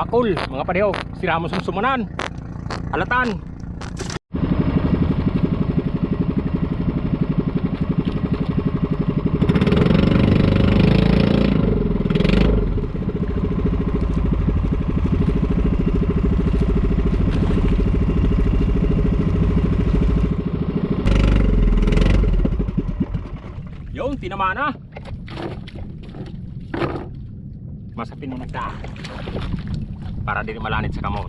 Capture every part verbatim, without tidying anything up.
Pakol, mga padi ho, sira mo sumsumanan. Alatan. Yun, tinamaan na. Masapin mo na ta. Para diri malanit sa kamot.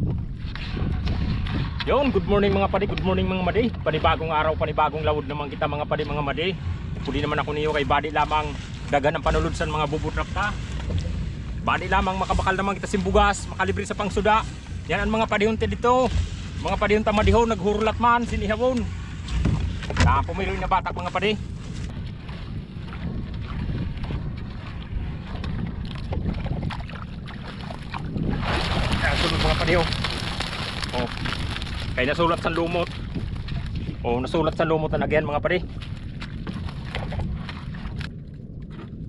Yun, good morning mga padi, good morning mga madi. Panibagong araw, panibagong lawod naman kita mga padi, mga madi. Pwede naman ako niyo kay badi lamang dagan ang panulod sa mga bubot rapta. Badi lamang makabakal naman kita simbugas, makalibre sa pangsuda. Yan ang mga padihon ti dito. Mga padihon ta madiho, naghurulat man, sinihawon. Sa pumiroy na batak mga padi. Ayan, sunod mga padi, oh. Oh. Kay nasulat sa lumot. Oh, nasulat sa lumot na nagyan mga padi.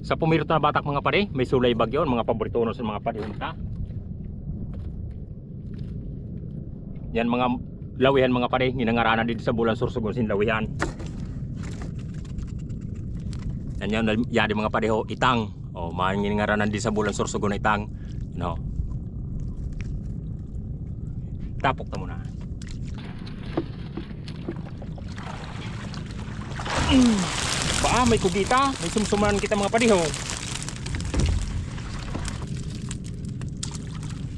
Sa pumirot na batak mga padi, may sulay bagyo, mga paborito no sa mga padi unta. Yan mga lawihan mga padi, ginangaranan dito sa Bulan Sorsogon sin lawihan. Yan yan, yadi mga padi ho, itang. O, mga ginangaranan dito sa Bulan Sorsogon na itang. No. Tapok ta muna. Baa, may kugita, may sumsuman kita mga padi ho.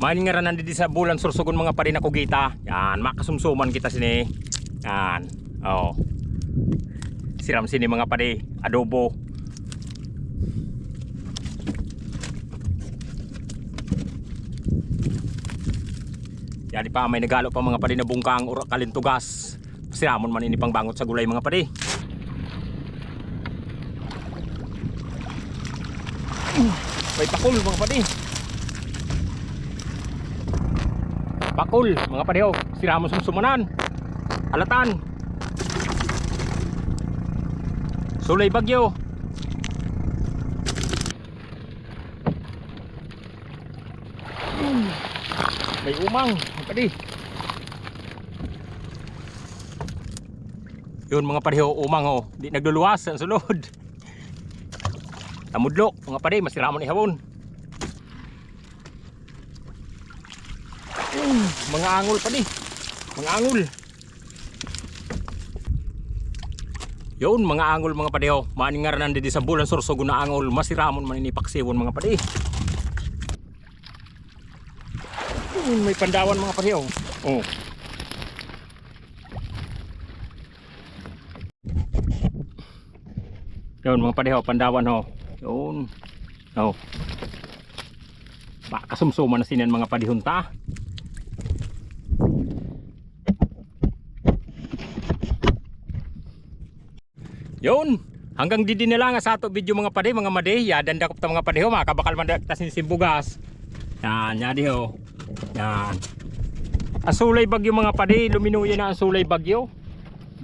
Main ngaranan didi sa Bulan Sorsogon mga padi na kugita. Yan, makasumsuman kita sini. Yan. Oh. Siram sini mga padi, adobo. Yan pa, may nagalo pa mga padi na bungkang, ura kalintugas. Siramon man ini pangbangot sa gulay mga padi. May pakol mga padi. Pakol mga padi, oh. Siramon sumsumanan. Alatan. Sulay bagyo. May umang mga padi. Yun mga padi ho, umang ho. Di nagluluwas ang sulod. Tamudlok mga padi, masiramon ihawon. Yun, mga angol padi. Mga angol. Yun, mga angol mga padi ho. Main ngaranan didi sa Bulan Sorsogon na angol, masiramon man ini paksiwon mga padi. Yun, may pandawan mga padi ho. Oh. Yun, mga padi ho, pandawan ho. Yun. Oh. Makasumsuman na sini mga padihon ta. Yun. Hanggang didi na lang sa ato video mga padi, mga madi. Ya, dandakop ta mga padi ho, makabakal man da kita sin simbugas. Yan, yadi ho. Yan. Ang sulay bagyo mga padi, luminuya na ang sulay bagyo.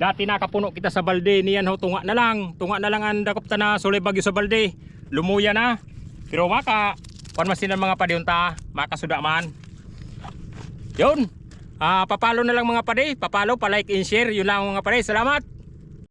Dati nakapuno kita sa balde, niyan ho, tunga na lang. Tunga na lang ang dakop ta na sulay bagyo sa balde. Lumuya na. Pero maka, kuwan man sinan mga padi unta, makasuda man. Yun. Ah, papalo na lang mga padi, papalo, pa-like and share. Yun lang mga padi. Salamat.